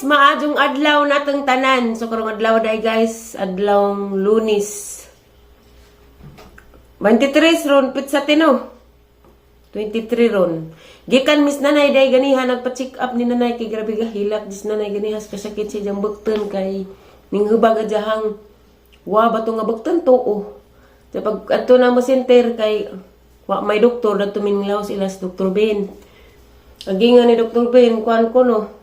Guys, maadjong adlaw natong tanan. So karong adlaw dai guys, adlawng Lunes. 23 ron pizza tino. 23 ron. Gikan miss nanay day ganiha nagpa-check up ni nanay kay grabe ga hilak dis nanay ganiha sa kasakit siya diyang bukton kay ninghubag adjahang wa ba to nga bukton tuo. Sa pag adto na mo center kay wa may doktor dadto minglaw sila sa Dr. Ben. Agi nga ni Dr. Ben kuan ko no.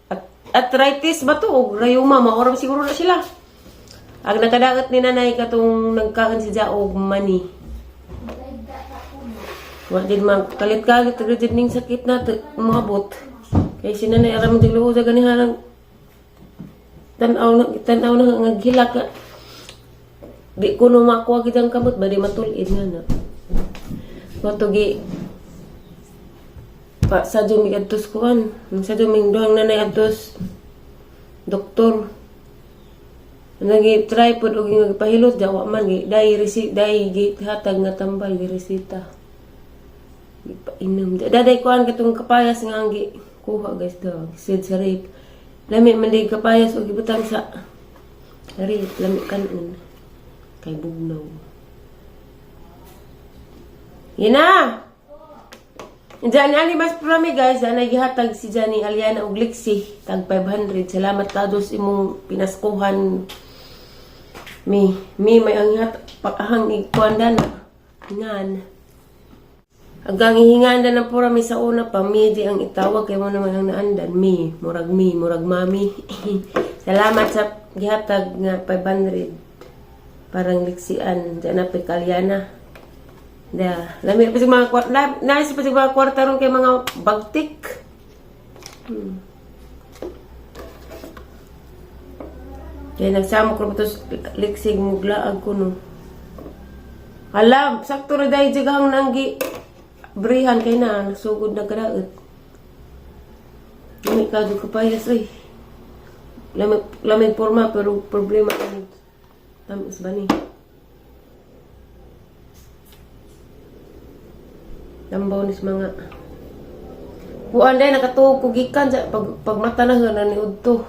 At arthritis ba to og rayuma maoram siguro na sila. Ang nakadaot ni nanay katong nagkaon si og mani. Wa din magkalit-kalit taga jud ning sakit na to, umabot. Kay si nanay aram jud luho sa ganihan ang tan-aw na nga gilak ka. Di ko no makuha gid ang kamot ba di matul-id nga na. Wato gi pa sa mi adtos kuan. Sa ming duhang nanay adtos doktor. Nagi try pod og nga pahilot jawa man gi dai resi dai gi hatag nga tambal gi resita. Painom. Daday kuan katong kapayas nga ang gi kuha guys daw. Sid sa rape. Lami man di kapayas og gibutang sa rape. Lami kanon. Kay bugnaw. Yan na! Diyan ani mas prami guys, ana gihatag si Johnny Aliana og Lixi tag 500. Salamat kados imong pinaskuhan. Mi may ang hat pakahang ikuan dana. Hingan. Hanggang hihingan na ng pura mi sa una pa, mi di ang itawag kay mo naman ang naandan. Mi, murag mami. Salamat sa gihatag nga 500. Parang liksian, diyan na Kalyana. Da, lami pa sa mga kwarta, nais pa sa mga kwarta ron kay mga bagtik. Kaya nagsama ko tos liksig muglaag ko no. Hala, sakto ra dahil jigahang nanggi brihan kay na nasugod na kadaot. Lami ka do kapayas oy. Lami lami porma pero problema ani. Tamis ba ni? Tambaw nis mga Kuan day nakatuog ko gikan sa pag pagmata na na ni udto.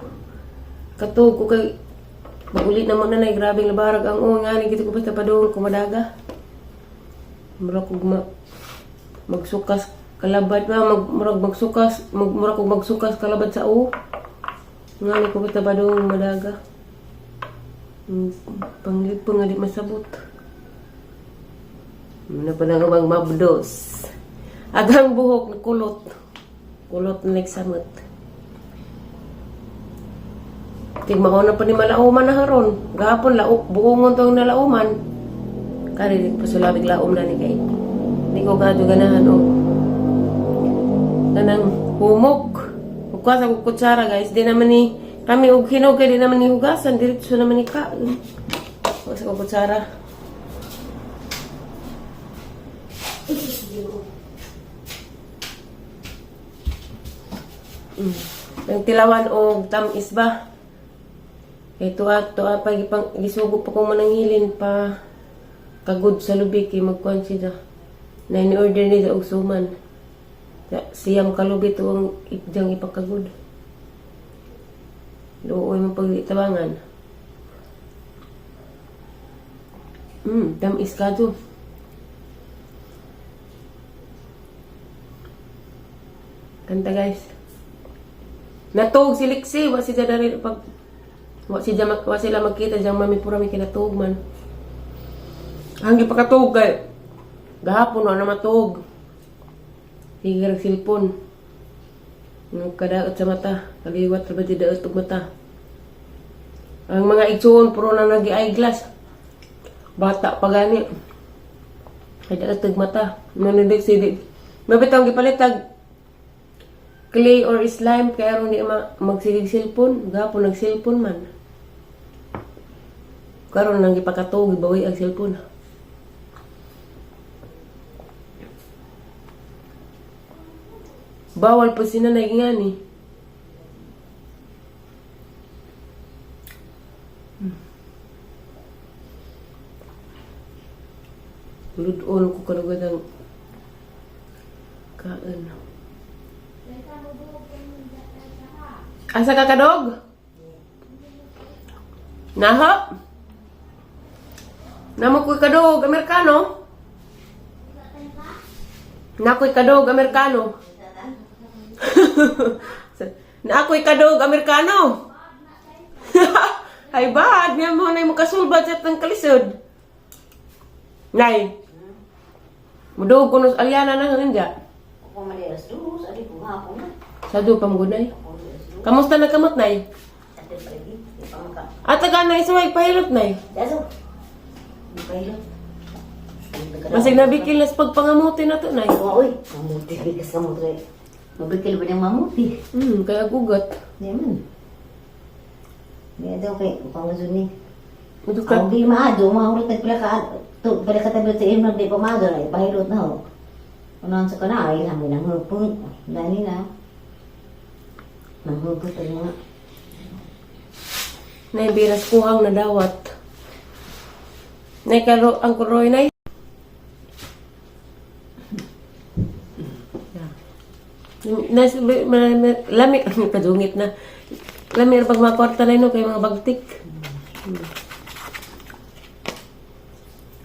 Katuog ko kay maguli na mo na nay grabeng labarag ang uang nga ni gito ko basta padung ko madaga. Murag kog ma, magsukas kalabad ma mag, murag magsukas mag, murag kog magsukas kalabad sa u. Nga ni ko basta padung madaga. Panglipong nga di masabot. Muna pa na nga mabdos. Agang buhok na kulot. Kulot na nagsamot. Tigmao na pa ni malauman na haron. Gahapon lao, buongon tong nalauman. Kari di ko pa sulabig laom na ni kay. Di ko kadyo ganahan o. Kanang humok. Hukas ang kutsara guys. Di naman ni kami og hinog kay di naman ni hugasan. Diretso naman ni ka. Hukas ang kutsara. Ang tilawan og tamis ba? Kay tuwa tuwa pa gipang gisugo pa ko mananghilin pa kagud sa lubi kay magkuan siya. Na in-order niya og suman. Ya, siyam kalubi tuwang ipjang ipakagud. Luoy mo pagitabangan. Tamis ka to. Kanta guys. Natuog si Lixie, wa siya dari pag wa siya mag, wa sila magkita diyang mami pura may kinatuog man. Ang gipakatuog kay gahapon wa na matuog. Sige rag silpon. Nung kadaot sa mata, kaliwat ra ba di daot og mata. Ang mga igsuon puro na nagi eyeglass. Bata pa gani. Kay daot og mata. Manudik si di. Mabitaw gipalitag clay or slime kaya aron di ma magsigig cellphone, gahapon nag cellphone man. Karon nang gipakatuog gibawi ang cellphone. Bawal po si nanay nga ni. Ludon ko kalugad ang kaan. Asa ka kadog? Naha? Namo ko'y kadog, Amerikano? Nako'y kadog, Amerikano. Na ako'y kadog, Amerikano. Ay bad, niya mo na yung makasulbad sa tang kalisod. Nay, mudog ko nus alyana na hanggang dya. Ako mali 2:00, adi ko hapon na. Sa do pa mo nay. Ako 2:00. Kamusta na kamot nay? Ate palagi, di pa maka. At taga na isuway pahilot nay. Daso. Di pa hilot. Masig nabikil nas pagpangamuti na to nay. Oo, oy, mamuti bigas ka mo tre. Mabikil ba niyang mamuti? Kaya gugat. Di man. Di daw kay pangazun ni. Ito ka. Ang di maado, mahurot na pila ka to pila ka tabi sa imong di pa maado na ipahilot na ho. Unahan sa kana ay hangin ang hupong. Dani na. Manghupot ang mga Nay biras kuhang nadawat. Nay karo ang kuroy nay. Nas lami kadungit na. Lami ra pag makwarta na no kay mga bagtik.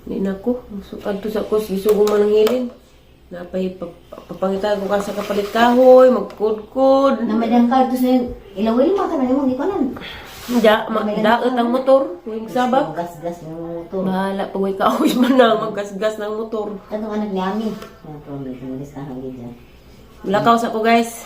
Ni nako, so adto sa kos gisugo man ang hilin. Napay papangita ko ka sa kapalit kahoy, magkudkod. Naman ang kartos na yun, ilawin mo ka na imong ikonan. Ja, daot ang motor, huwag sabak. Gas-gas ng motor. Bahala pag way kahoy man na maggasgas ng motor. Katong anak ni Ami. Na promise, malis ka hangin dyan. Lakaw sa ko guys.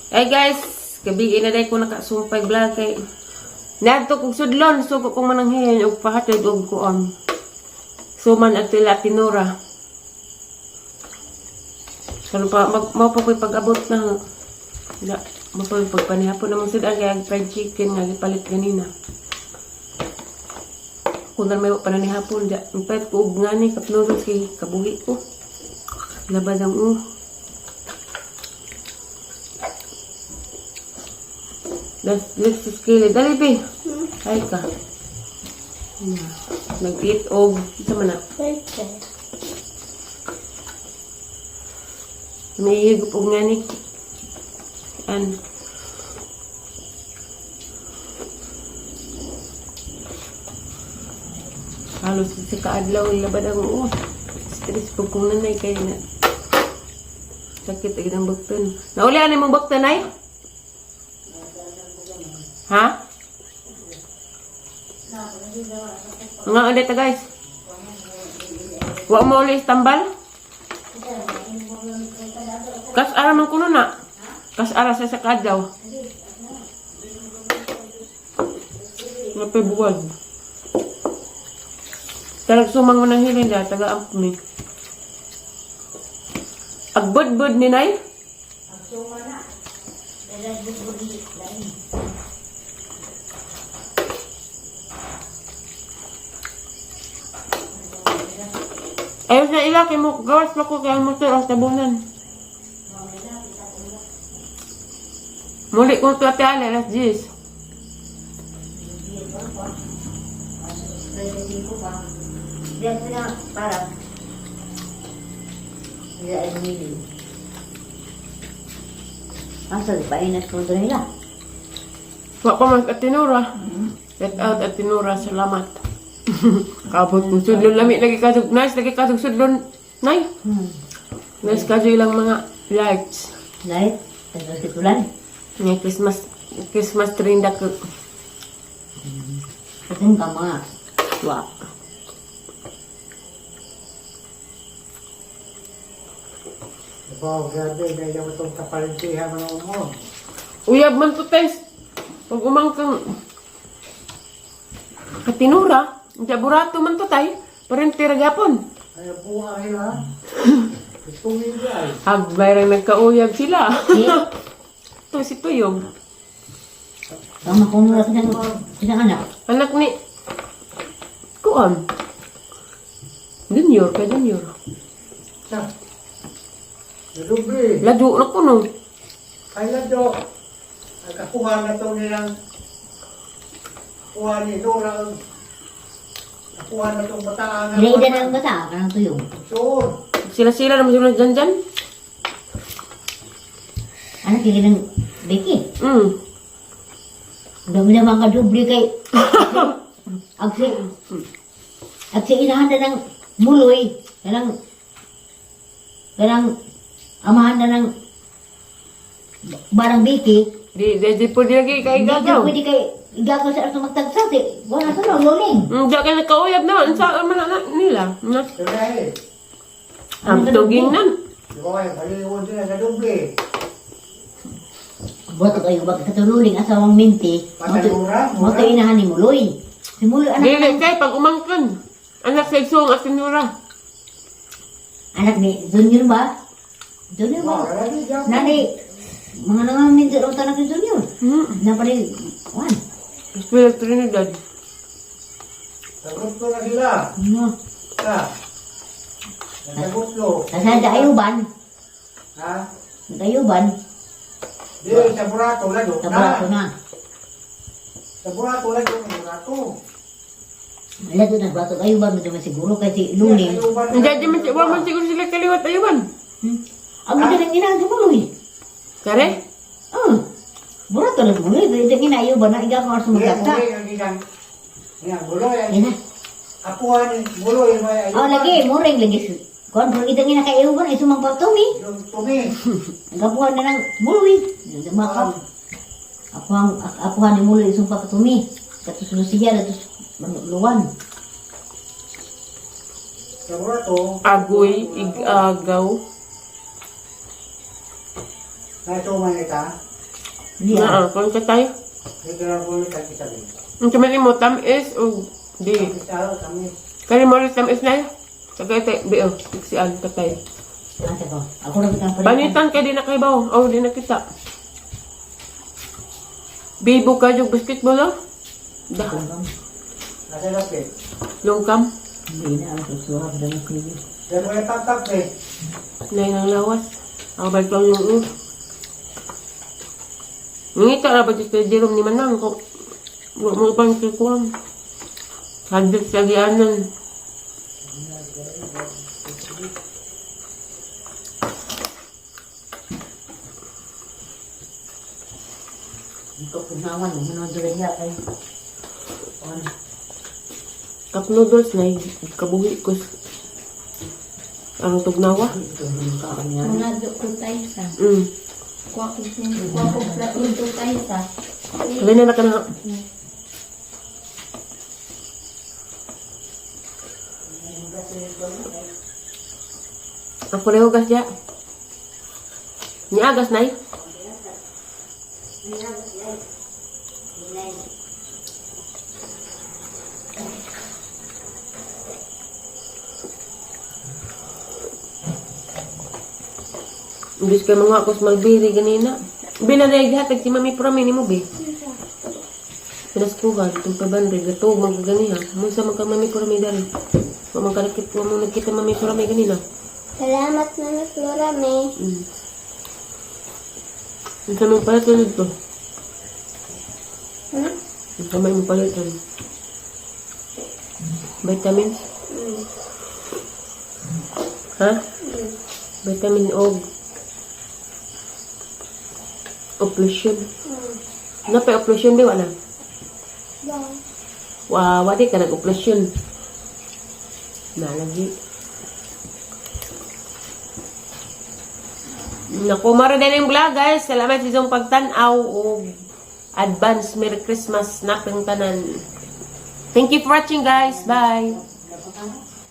Hey guys, gabi na dahil ko nakasumpay vlog kay Nadto kog sudlon, suko kong mananghiyan og pahatid og kuon. Suman at tila tinura. Karon pa mag mao pa ko'y pag-abot na. Ya, mao pa ko'y pagpanihapon namang sud ang kay fried chicken nga gipalit ganina. Kung may pa na nihapon ja, magpalit ko og ngani cup noodles kay kabuhi ko. Labad ang u. Let's scale it. Dali, be. Ay ka. Yeah. Nag-eat og isa man na. May higop og ngani. An. Halos sa kaadlaw labad ang oo. Stress pag kung nanay kay na. Sakit agad ang baktan. Nauli ani mong baktan ay? Ha? Nga ulit guys. Wa mo ulit tambal? Kas ara man kuno na. Kas ara sa kadlaw. Napay buwag. Talag sumang mo ng hilin da, taga amp mi. Agbudbud ni nay? Ayos na ila kay mo gawas pa ko kay ang motor ang tabunan. Muli ko to ate Ale, alas 10. Diyan sila para. Hindi ay bumili. Ang sa painat ko doon nila. Wa pa man at tinura. Get out at tinura, salamat. Kabot kong sudlon lami lagi kasug nice lagi kasug sudlon. Nay. Nice kadyo ilang mga lights. Light, tapos kitulan. Nga Christmas Christmas tree da ko. Atin ka mga. Wa. Wow, grabe, dahil mo itong kapalintihan mo mo. Uyab man to test. Pag umangkang katinura, hindi burato man to tay. Parang tira gapon. Ay, buha kayo ha. Tumig ay. Hagbay rang nagkauyab sila. Eh, Ito si Tuyog. Ang makumura ka ng isang anak. Anak ni Kuan. Junior, kay Junior. Sa. Nadoble. Lado na ko no. Ay lado. Nakakuha na to nilang kuha ni Nora ang nakuha na tong bataan. Ila na ang bata, kanang tuyong. Suon. Sila-sila naman sila dyan dyan. Anak kaya ng Becky. Dami naman ka doble kay. Ag si inahan na ng muloy, kanang kanang amahan na ng barang Becky. Di, di po di lagi kay Hindi gagaw. ka pwede kay igagaw sa arto magtagsasi. Wala sa no, luling. Hindi ka nagkauyab naman. Sa man na nila. Na. Dahil, Ang tuging nan. di ba kayo, paliwon sila sa doble. Boto kayo bag katululing asawang minti. Patalura, Mo to inahan ni Muloy. Si Muloy anak Dili kay pag umangkon. Anak sa isong asinura. Anak ni Junior ba? Junior ba? Wala di dyan. Nani mga nangang minti raw tanak ni Junior. Napali wan. Eskwela Trinidad. Sagot ko na sila. No. Sa. Nasagot ko. Nasa ayuban. Ha? Nagayuban. Di, sa burato, lado Sa burato na. na. Sa burato, lado na burato. Wala doon na burato ayuban mo naman siguro kay si Luling. Hindi di man wa man siguro sila kaliwat ayuban. Ang ah? Ang inahan si Muloy. Kare? Ah. Burato na si Muloy. Pero ito ayuban na igaw ko arso Hindi, magkakta. muloy ang ginang. Yan, muloy ang Ina. apuhan ni muloy may ayuban. Oh, lagi, muring lagi. Kuan pag itang ina kay ayuban ay sumang patumi. Yung tumi. Ang kapuhan na ng Muloy. Makap. Apuhan, apuhan ni Muloy isang papatumi. Katus Lucia, katus Luwan. Sa burato. Agoy, igagaw. Nasumay ka. Hindi ah. Naa, kung ka tayo. Dito na po yung tag-isabi. Ang tumili mo, tamis o di. Isa, kami. Kani mo rin tamis na yun. Tagay tayo, di oh, iksian ka tayo. Ate ko. Ako na kitang palitan. Panitan kay di na kay baw. Oh, di na kita. Bibo ka yung basketball oh. Da, Nasa lapit. lungkam. Hindi na, ang susuha ko na kuya. Dahil mo yung tatak eh. Nay ng lawas. Ako balik lang yung u. Ngita ra ba dito kay Jerome ni Manang ko. Wa mo pang kikuan. Hadit sa gianan. Ito kunawan, manood rin niya kay. On. Cup noodles na kabuhi ko. Ang tugnawa. Ito ang niya. Muna ko tayo sa. Kuha ko platito tayo sa. Kaya na ka na. Ako rin hugas ya. Niagas na. Imbis kay mga akos malbiri ganina. Binanay hatag si Mami Prami ni mo be. Pinaskuhan, itong 500, gatog, magaganiha. Musa man ka Mami Prami dali. Wa man ka nakit, wa man nagkita Mami Prami ganina. Salamat Mami Flora May. Ang sa mong palitan dito. Hmm? Ang sa mong palitan. Vitamins? Ha? Vitamin O. Occlusion. Napay occlusion di wala? Ba. Wa, wadi ka nag-occlusion. Nalagi. Naku, maro din yung vlog, guys. Salamat sa inyong pagtanaw o advance Merry Christmas na tanan. Thank you for watching, guys. Bye. Napaka.